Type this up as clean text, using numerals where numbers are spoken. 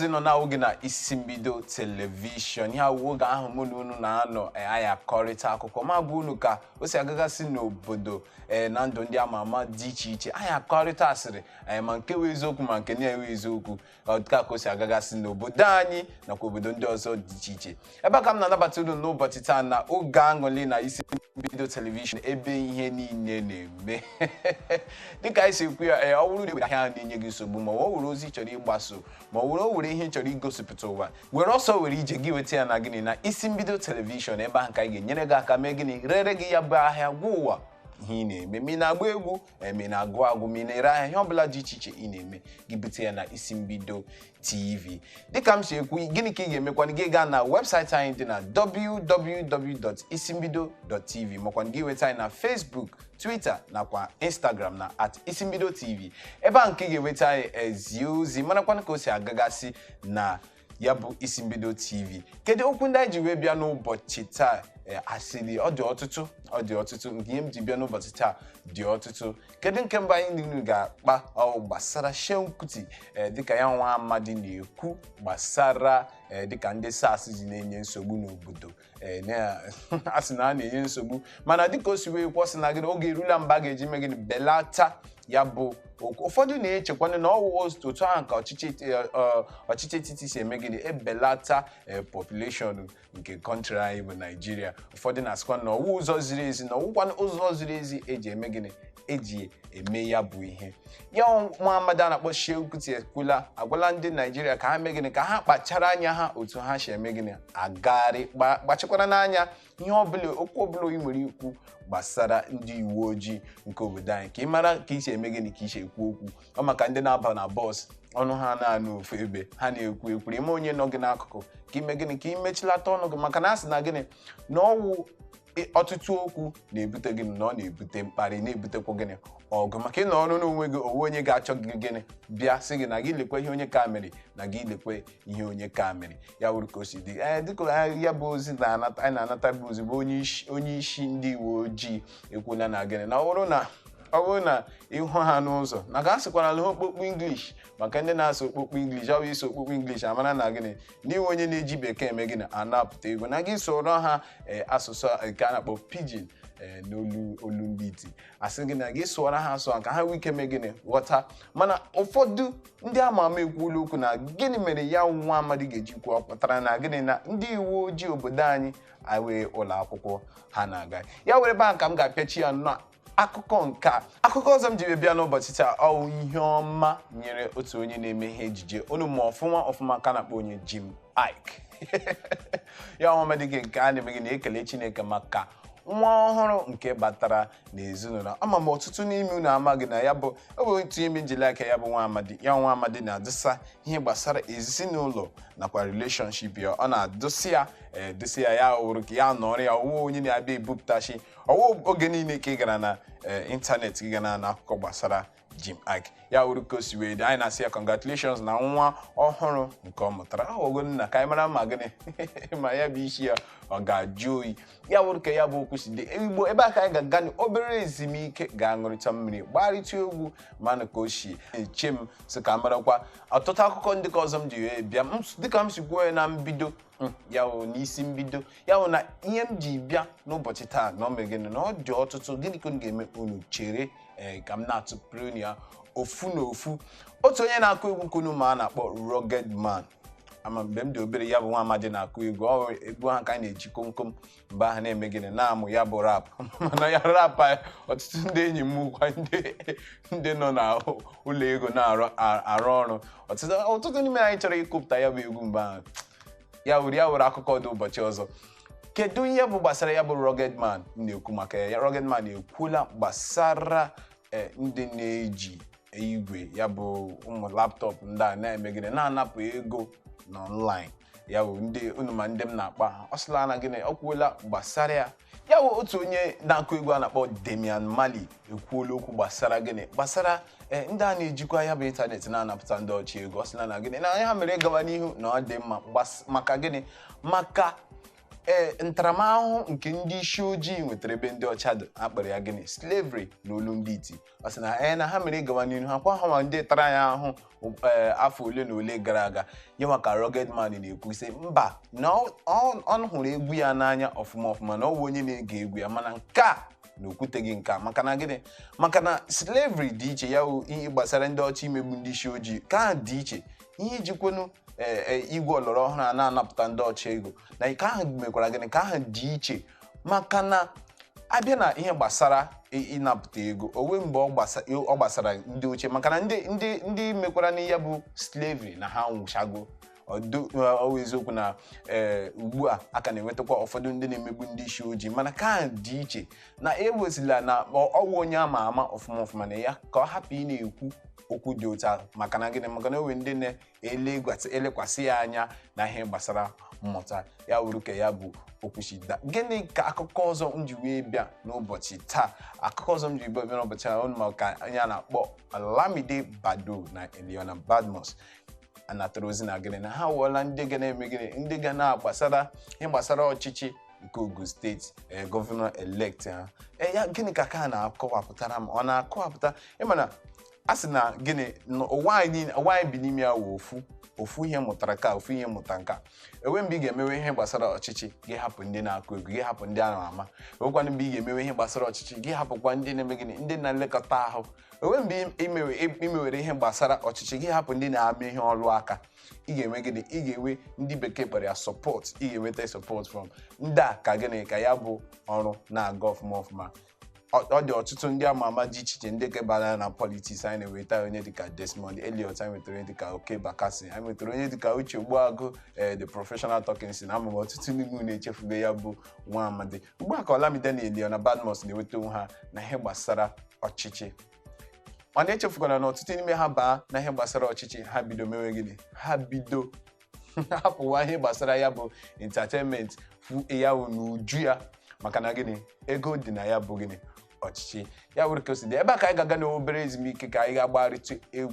Ọzọ ị nọ na oge na Isi Mbido Television, ya wụ oge ahụ mụ na unu na-anọ anyị akọrịta akụkọ ma gwa unu ka o si agagasị n'obodo na ndụ ndị ama ama dị iche iche. Anyị akọrịta asịrị ma nke wụ eziokwu ma nke na-enwe eziokwu, ka o si agagasị n'obodo anyị nakwa obodo ndị ọzọ dị iche iche. Ebe a ka m na-anabata unu n'ụbọchị taa na oge aṅụrị na Isi Mbido Television, ebe ihe niile na-eme dịka anyị si ekwu ya. Ọ bụrụ na ewere ahịa na-enye gị nsogbu, ma ọ were ozi chọrọ ịgbaso, ma ọ were o were ihe chọrọ igosipụta ụwa, were ọsọ were ije gị weta ya na gịnị? Na Isi Mbido Television. Ebe ahụ ka anyị ga-enyere gị aka mee gịnị? Rere gị ya bụ ahịa, gwa ụwa ihe ị na-eme. Ma ị na-agba egwu, ma ị na-agụ agụ, ma ị na-ere ahịa, ihe ọbụla dị iche iche ị na-eme, gị bute ya na Isi Mbido TV. Dịka m si ekwu, gịnị ka ị ga-emekwana? Gị gaa na webụsaịtị anyị dị na www.isimbido.tv, makwa gị nweta anyị na Facebook, Twitter nakwa Instagram na @isimbidotv. Ebe a nke ị ga-enweta anyị, ezi ozi, marakwana ka o si agagasị na ya bụ Isi Mbido TV. Kedu okwu ndị anyị ji wee bịa n'ụbọchị taa? Asịrị ọ dị ọtụtụ, ọ dị ọtụtụ. Nke ihe m ji bịa n'ụbọchị taa dị ọtụtụ. Kedu nke mbụ anyị niile ga-akpa? Ọ gbasara Seun Kuti, dịka ya nwa amadi na-ekwu gbasara dịka ndị SARS ji na-enye nsogbu n'obodo. A sị na a na-enye nsogbu, mana dịka o si wee kwuo, sị na gịnị, oge erula mba ga-eji mee gịnị? Belata ya bụ okwu. Ụfọdụ na-echekwana na ọwụ otu ahụ ka ọchịchị etiti si eme gịnị? Ebelata population nke country anyị bụ Naijiria. Ụfọdụ na-asịkwa na ọwụ ụzọ ziri ezi, na ọwụkwanụ ụzọ ziri ezi eji eme gịnị? Eji eme ya bụ ihe. Ya nwa amadi a na-akpọ Seun Kuti ekwula, agwala ndị Naijiria ka ha mee gịnị? Ka ha kpachara anya ha otu ha si eme gịnị? Agagharị, kpachakwara n'anya ihe ọbụla, okwu ọbụla ị nwere ikwu gbasara ndị uwe ojii nke obodo anyị, ka ị mara ka ị si eme gịnị, ka ị si ekwu okwu. Ọ maka ndị na-aba na bọs, ọnụ ha na-anụ ofu ebe ha na-ekwu ekwuru ime onye nọ gị n'akụkụ, ka ime gịnị? Ka ị mechilata ọnụ gị, maka na a sị na gịnị? Na ọwụ ọtụtụ okwu na-ebute gịnị? Na ọ na-ebute mkparị, na-ebutekwa gịnị? Ọgụ. Maka ị nọ ọrụ n'onwe gị, onwe onye ga-achọ gị gịnị? Bịa sị gị na gị lekwe ihe onye ka mere, na gị lekwe ihe onye ka mere. Ya wuru ka o si dị. Dịka ya bụ ozi na-anata, anyị na-anata bụ ozi bụ onye isi ndị uwe ojii ekwuola na gịnị? Na ọ bụrụ na ịhụ ha n'ụzọ, na ka a sịkwara na ha okpokpo English, maka ndị na-asụ okpokpo English, ọ bụ isi okpokpo English amara na gịnị? N'iwe onye na-eji bekee eme gịnị? Anapụta ego, na gị soro ha asụsụ nke a na-akpọ pidgin n'olu olu ndị iti, asị gị na gị sụọra ha asụ ka ha nwee ike mee gịnị? Ghọta. Mana ụfọdụ ndị ama ama ekwuola okwu na gịnị mere ya nwa amadi ga-eji kwuo? Ọ pụtara na gịnị? Na ndị uwe ojii obodo anyị awee ụlọ akwụkwọ ha na-aga. Ya were ebe ahụ ka m ga-apịachi ya na akụkọ nke a. Akụkọ ọzọ m jiri bịa n'ụbọchị taa, ọ ihe ọma nyere otu onye na-eme ihe ejije unu ma ọfụma ọfụma, ka na-akpọ onye Jim Iyke. Ya ọma dịka nke a na-eme gị na-ekele Chineke maka nwa ọhụrụ nke batara n'ezinụlọ. Ama m ọtụtụ n'ime unu amaghị na ya bụ ọ bụ otu ime njili aka ya bụ nwa amadi. Ya nwa amadi na-adụsa ihe gbasara ezinụlọ nakwa relationship ya, ọ na-adụsị ya edosi ya, ya wụrụ ka ya nọrọ ya ọwụ onye na-abịa ebupụtachi ọwụ oge niile ka ị gara na ịntanetị, gị gara na akụkọ gbasara Jim Iyke. Ya wuru ka o si wee dị. Anyị na-asị ya congratulations na nwa ọhụrụ nke ọ mụtara. Ahụgo nna, ka anyị mara ma gịnị ma ya bụ isi ya ọ ga-ajụ oyi. Ya wuru ka ya bụ okwu si dị. Igbo, ebe a ka anyị ga-aga obere ezumike, ga-aṅụrịta mmiri, gbarịta egwu, manụ ka o si eche m sị ka marakwa ọtụtụ akụkọ ndị ka ọzọ m ji wee bịa. Dịka m si kwuo ya na mbido, ya wụ n'isi mbido, ya wụ na ihe m ji bịa n'ụbọchị taa na o mere gịnị? Na ọ dị ọtụtụ. Gịnị ka unu ga-eme? Unu chere ka m na-atụpụrụ unu ya ofu na ofu. Otu onye na-akụ egwu nkunu ma a na-akpọ Rugged Man, ama mgbe m dị obere, ya bụ nwa amadi na-akụ egwu. Ọ egwu ahụ ka anyị na-eji komkom mgbe ahụ na-eme gịnị? Na-amụ ya bụ rap. Mana ya rap a, ọtụtụ ndị enyi m kwa ndị nọ na ụlọ ego na-arụ arụ ọrụ, ọtụtụ n'ime anyị chọrọ ịkụpụta ya bụ egwu mgbe ahụ. Ya wuru akụkọ dị ụbọchị ọzọ. Kedu ihe bụ gbasara ya bụ Rugged Man m na-ekwu maka ya? Rugged Man ekwuola gbasara ndị na-eji igwe ya bụ ụmụ laptop ndị a na-eme gịnị? Na-anapụ ego n'online. Ya bụ ndị unu ma ndị m na-akpa ha. Ọ sịla na gịnị? Ọ kwuola gbasara ya. Ya bụ otu onye na-akụ egwu a na-akpọ Damian Marley ekwuola okwu gbasara gịnị? Gbasara ndị a na-ejikwa ya bụ ịntanetị na-anapụta ndị ọchị ego. Ọ sịla na gịnị? Na ya mere gawa n'ihu na ọ dị mma maka gịnị? Maka Ee, ntaramahụhụ nke ndị isi ojii nwetara ebe ndị ọcha dị, akpọrọ ya gịnị? Slavery n'olu ndị iti. Ọ sị na ee, na ha mere ịgawa n'ihu ha kwa ha ma ndị tara ya ahụ. Ee, afọ ole na ole gara aga, ya maka Rugged Man na-ekwu sị mba, na ọ hụrụ egwu ya n'anya ọfụma ọfụma, na ọ bụ onye na-ege egwu ya, mana nke a na okwuteghị nke a. Maka na gịnị? Maka na slavery dị iche, ya wụ ihe gbasara ndị ọcha imegbu ndị isi ojii ka a dị iche, ihe ijikwenu igwe ọlọrọ ọhụrụ a na-anapụta ndị ọcha ego na nke ahụ mekwara gịnị ka ahụ dị iche. Maka na abịa na ihe gbasara ịnapụta ego onwe mgbe ọ gbasara ndị ochie, maka na ndị mekwara n'ihe bụ slavery na ha nwụchago. Ọwụ eziokwu na ee, ugbu a a ka na-enwetakwa ụfọdụ ndị na-emegbu ndị isi ojii, mana ka dị iche na ewezila na ọwụ onye ama ama ọfụma ọfụma na ya ka ọ hapụ ị na-ekwu okwu dị otu ahụ. Maka na gịnị? Maka na onwe ndị na-elekwasị ya anya na ihe gbasara mmụta ya wuru ka ya bụ okwuchida. Gịnị ka akụkọ ọzọ m ji wee bịa n'ụbọchị taa? Akụkọ ọzọ m ji wee bịa n'ụbọchị taa ọnụ maka onye a na-akpọ Olamide Baddo na Eliona Badmus anatara ozi na gịnị? Na ha wụọla ndị ga na-eme gịnị? Ndị ga na-agbasara ihe gbasara ọchịchị nke Ogun Steeti, gọvanọ elect ha. Ya gịnị ka ka na-akọwapụtara m? Ọ na-akọwapụta ịma na a sị na gịnị? Ụwa anyị bi n'ime ya wụ ofu ofu ihe mụtara ka ofu ihe mụta nka. Enwe mgbe ị ga-emewe ihe gbasara ọchịchị, gị hapụ ndị na-akụ egwu, gị hapụ ndị a ama. Enwekwana mgbe ị ga-emewe ihe gbasara ọchịchị, gị hapụkwa ndị na-eme gịnị? Ndị na-elekọta ahụ. Enwe mgbe imewere ihe gbasara ọchịchị, gị hapụ ndị na-ama ihe ọrụ aka. Ị ga-enwe gịnị? Ị ga-enwe ndị bekee kpọrọ ya support. Ị ga-enweta support from ndị a ka gịnị? Ka ya bụ ọrụ na-aga ọfụma ọfụma. Ọ dị ọtụtụ ndị ama ama dị iche iche ndị ke bara na politics. Anyị na-enweta onye dịka Desmond Elliot, anyị nwetara onye dịka Oke Bakassi, anyị nwetara onye dịka Uche Ogbuagụ, ee, the professional talking. Na ama m ọtụtụ n'ime unu echefugo ya bụ nwa amadi. Ugbu a ka Olamide na Eliona Badmus na-enweta onwe ha na ihe gbasara ọchịchị, mana echefukwana na ọtụtụ n'ime ha baa na ihe gbasara ọchịchị, ha bido mewe gịnị? Ha bido hapụwa ihe gbasara ya bụ entertainment ya wụ n'uju ya. Maka na gịnị? Ego dị na ya bụ gịnị? Ọchịchị. Ya were ka o si dị ebe a ka anyị ga-aga n'obere ezumike ka anyị ga-agbarịtụ egwu.